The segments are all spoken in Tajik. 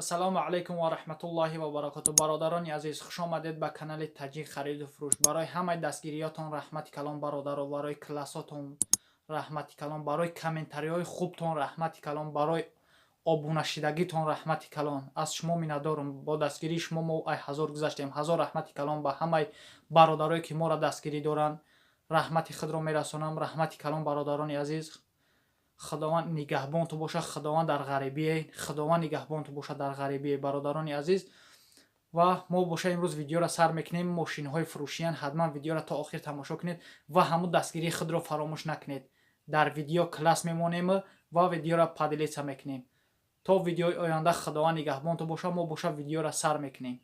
Ассалому алайкум ва раҳматуллоҳи ва баракоту. Бародарони азиз, хуш омадед ба канали Таҷик хариду фурӯш. Барои ҳамаи дастгириётон раҳмати калон, бародаро, барои классотон раҳмати калон, барои комментариҳои хубтон раҳмати калон, барои обунашидагитон раҳмати калон. Аз шумо миннатдорум. Бо дастгирии шумо мо ай ҳазор гузаштем. Ҳазор раҳмати калон ба ҳамаи бародарое, ки моро дастгирӣ доранд. Раҳмати худро мерасонам. Раҳмати калон, бародарони азиз. Худованд нигаҳбонту бошад, Худованд дар ғарибие, Худованд нигаҳбонту бошад дар ғарибие, бародарони азиз. Ва мо боша имрӯз видеоро сар мекунем. Мошинҳои фурӯшиян, ҳатман видеоро то охир тамошо кунед ва ҳамун дастгирии худро фаромӯш накунед. Дар видео класс мемонем ва видеоро поделиться мекунем. То видеои оянда Худованд нигаҳбонту бошад. Мо боша видеоро сар мекунем.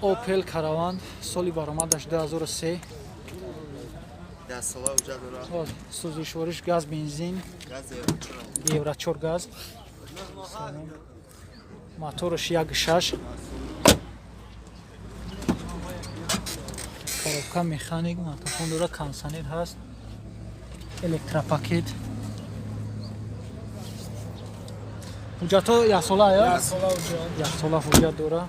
Опел Караван, соли баромадаш 2003. Сӯзишвориш газ, бензин, евро 4 газ, мотораш 1,6, коробка механик, магнитофон дора, кондиционер ҳаст, электропакет. Ҳуҷҷатҳо яксола, яксола ҳуҷҷат дора,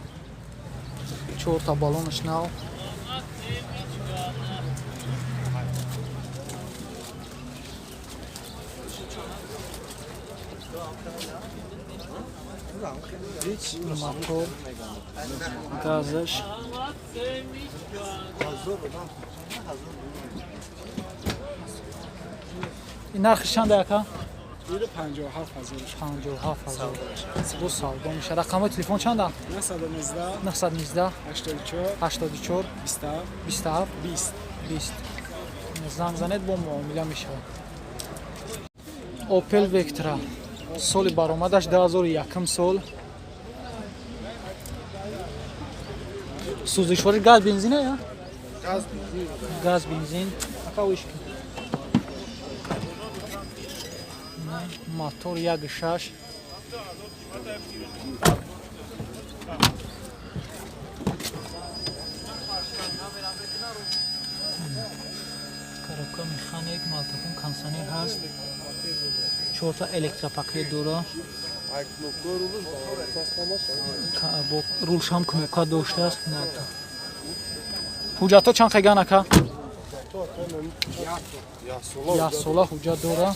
чорта баллонаш нав. Мотор газаш. Ин нархи чанда, яка? 57 000 бо савдо меша. Рақамҳои телефон чанда? 919 84 27 20. Занг занед, бо муомила мешавад. Опел Вектра, соли баромадаш 2001 сол, сӯзишвори газ, бензина я газ, бензин. Мотор 1,6. Коробка механик, магнитофон, кондиционер ҳаст, чорта электропакет дора, бо рулшам кнопка доштааст. Ҳуҷҷатҳо чанд қайган, ака? Яксола ҳуҷҷат дора,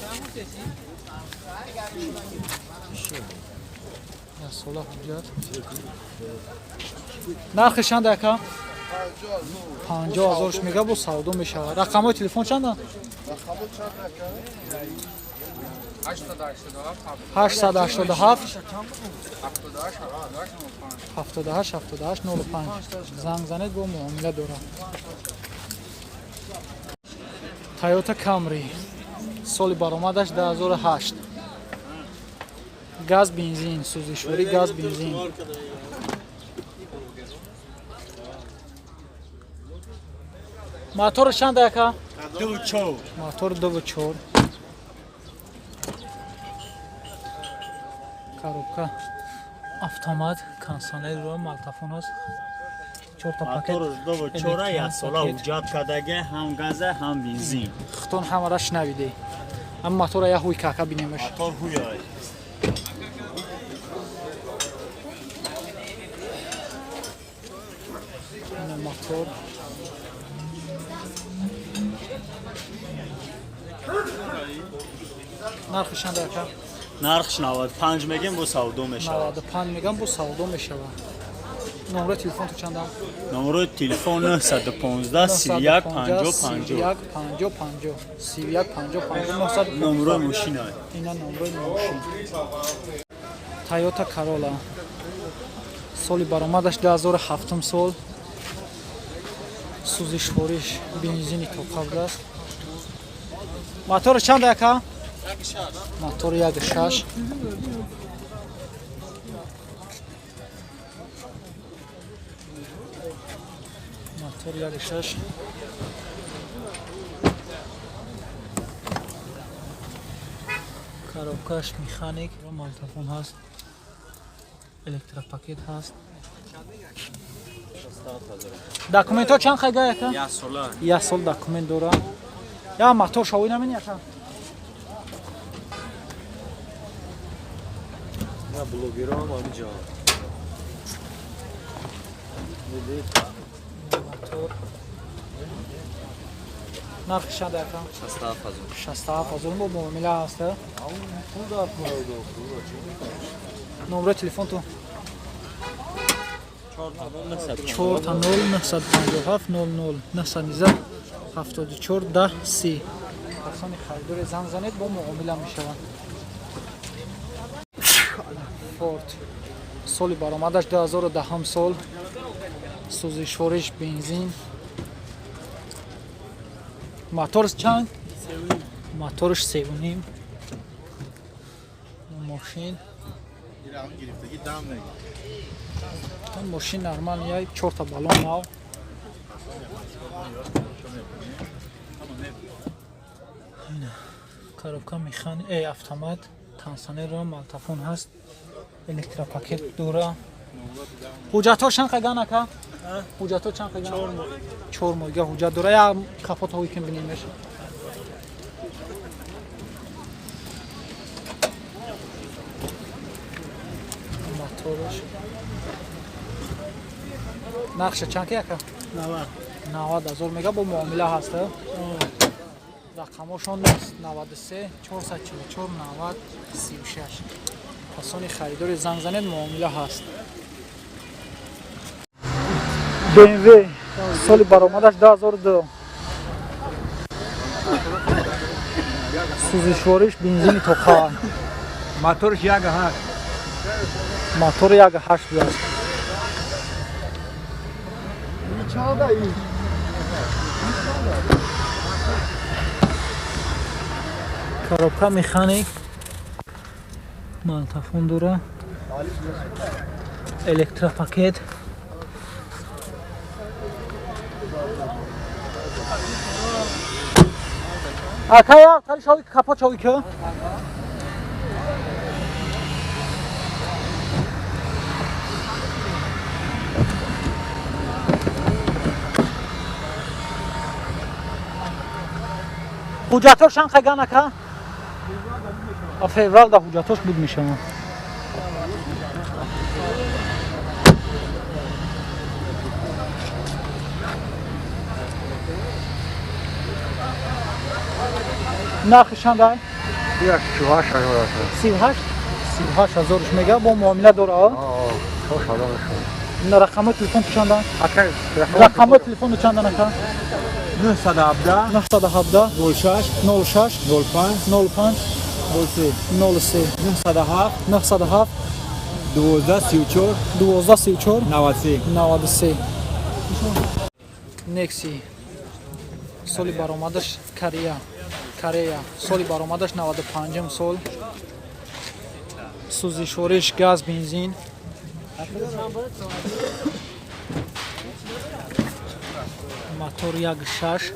яксола ҳуҷҷат. Нархи чанда, ака? 50 000 мега, бо савдо мешавад. Рақамҳои телефон чанда? 887 78 78 05. Занг занед, бо муомила дорад. Тойота Камри, соли баромадаш 2008, газ, бензин, сӯзишворӣ газ, бензин. Мотор чанда, яка? Мотор 2,4, коробка автомат, кондиционер, магнитофон аст, чорта пакет. Моторш 2,4, як сола ҳуҷҷат кардаге, ҳам газа, ҳам бензин. Хутон ҳамара шунавидӣ. Ама мотора як ҳуй кака бинемаш. Мотор ҳуяй. Ина мотор. Нархи чанда, ака? Нархш 95 мегем, бо савдо мешавад. 95 мегам, бо савдо мешавад. Номраи телефон ту чанда? Номерои телефон 915 31 50 50. 50 50, 31 50 50, 915. Номерои мошина. Ина номраи мошин. Тойота Corolla, соли баромадаш 2007 сол, сӯзишвориш бензини тоқа будааст. Мотори чанда, яка? Мотори 1,6. Мотор 1,6. Коробкаш механик, магнитофон ҳаст, электропакет ҳаст. Документҳо чанд хайга, яка? Як сола. Як сол документ дора. Я мотор шавӣ намени, яка? Блогерам ҳамиҷо. Мотор. Нархи чанд ака? 67000. 67000 бо муомила ҳаст. Номраи телефонтон? 4 0 957 00 919 74 10 30. Касони харидори занг занед, бо муомила мешаванд. Форд, соли баромадаш 2010 сол, сӯзишвориш бензин, моторш чанд? Моторш севним. Мошин, мошин нормал, яй чорта баллон нав. Коробка механи, автомат, кондиционерро, малтафон ҳаст, электропакет дора. Ҳуҷҷатҳо чанд қаган, ака? Ҳуҷҷатҳо чанд қаган? 4 моҳига ҳуҷҷат дора. Я капотҳои ким бинемеш. Мотораш, нархша чанд ки, ака? 90 000 мега, бо муомила ҳаста. Рақамошон 93 444 90 36. Касони харидори занг занед, муомила ҳаст. BMW, соли баромадаш 2002, сӯзишвориш бензини тоқа. Моторш 1,8. Мотори 1,8 будааст. Чанда? Коробка механик, малтафон дора, электропакет. Акая тари шови, капот шови ки. Ҳуҷҷатҳо чанд қаган, ака? Феврал да ҳуҷҷатҳош буд мешаванд. Нархи чандай? 38, 38 ҳазорш мега, бо муомила дора. Рақамҳои телефон чандан? Рақамҳои телефону чандан, ака? 917. 917. 06. 06. 05. 05. 03. 03. 907. 907. 12 34. 12 34. 93. 93. Некси, соли баромадаш Корея, Корея, соли баромадаш 95 сол, сӯзишвориш газ, бензин, мотор 1,6.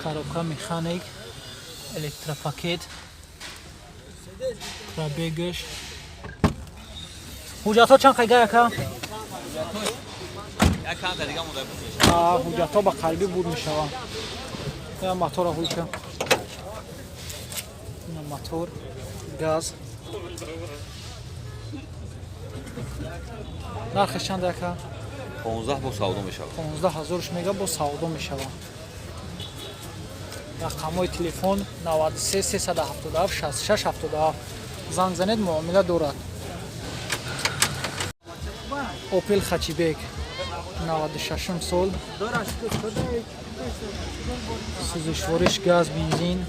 Коробка механик, электропакет. Пробегаш. Ҳуҷҷатҳо чанд қайга, ака? Ҳуҷҷатҳо ба қарибӣ буд мешаванд. Я мотора ҳуйка. Ина мотор газ. Нархаш чанд, ака? 15, бо савдо мешавад. 15 ҳазорш мега, бо савдо мешавад. Рақамҳои телефон 93 377 66 77. Занг занед, муомила дорад. Опел хачибек, 96 сол, сӯзишвориш газ, бензин,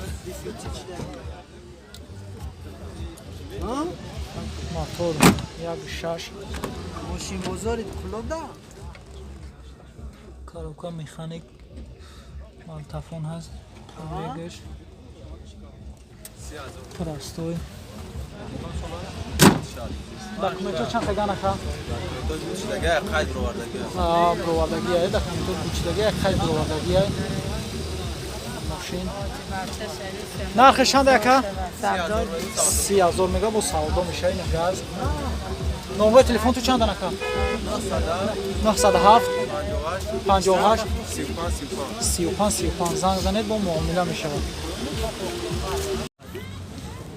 мотор 1,6. Мошинбозори Кулода. Коробка механик, малтафон ҳаст. Пробегаш простой. Документҳо чанд қайган, ака? Бировардагия. Документҳо кучидагия, қайд бировардагия. Мошин нархи чанд, ака? 30 000 мега, бо савдо меша. Ина газ. Номрои телефон ту чанд анака? 907 58 35 35. Занг занед, бо муомила мешавад.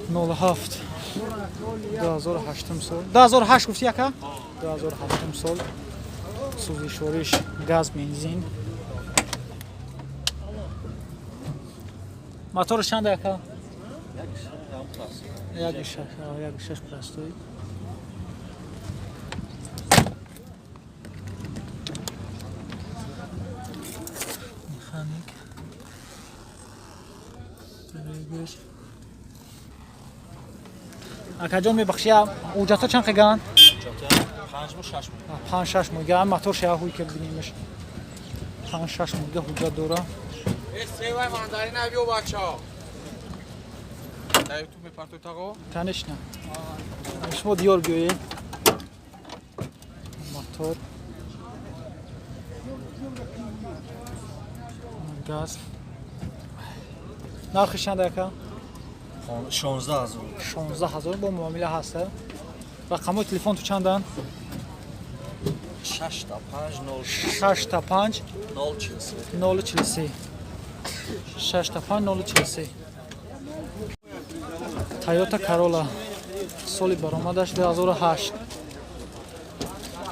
07 2008 сол, 2008 гуфти, яка? 2008 сол, сӯзишвориш газ, бензин. Моторш чанда, яка? 1.6, 1.6 простой. Механик. Прибег. Акаҷон, мебахши, ҳуҷҷатҳо чанд қиган? 5 моҳ, 6 моҳ. 5-6 моҳ. Га мотор шая ҳуй ки бинемш. 5-6 моҳ ҳуҷҷат дора. Севай мандарина биё, бачаҳо. Дар ютуб мепартои, тағо? Конечно. Шумо диёр биёед. Мотор. Газ. Нархи чанд, ака? 16 000. 16 000, бо муомила ҳаста. Рақамҳои телефон ту чанданд? 6 та 5 0 6 та 5 0 43. 0 43, 6 та 5 0 43. Тойота Corolla, соли баромадаш 2008,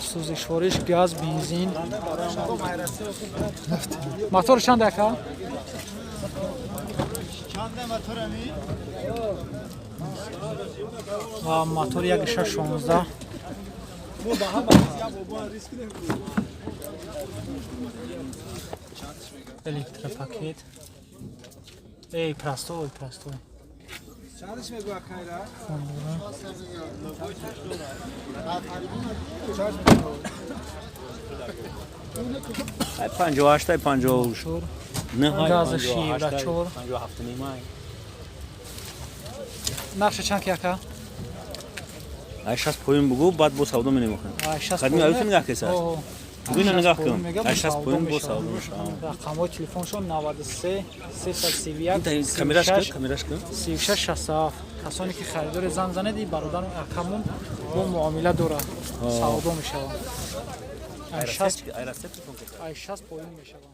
сӯзишвориш газ, бензин. Мотор чанд, ака? Чанда моторами? Ва мотор 1.6 16. Мо ба ҳама риск намекунем. Электропакет. Эй, простой, простой. Чандаш мегӯя, кайра? Фон дора. Ай 58, ай 50 Чор. Не. Газаш евро чор. 57 нимай. Нархша чанд ки, ака? Ай 60 поин бугу, баъд бо савдо менем охир. Ай 60. Қадми аюту нигоҳ кеса. Бугу ина нигоҳ кун. Ай 60 поин бо савдо мешавад. Рақамҳои телефоншон 93 331. Камераш кун, камераш кун. 36 67. Касоне ки харидори, занг занед, и бародару акамон бо муомила дорад, савдо мешавад. Ай 60, ай 60 поин мешавад.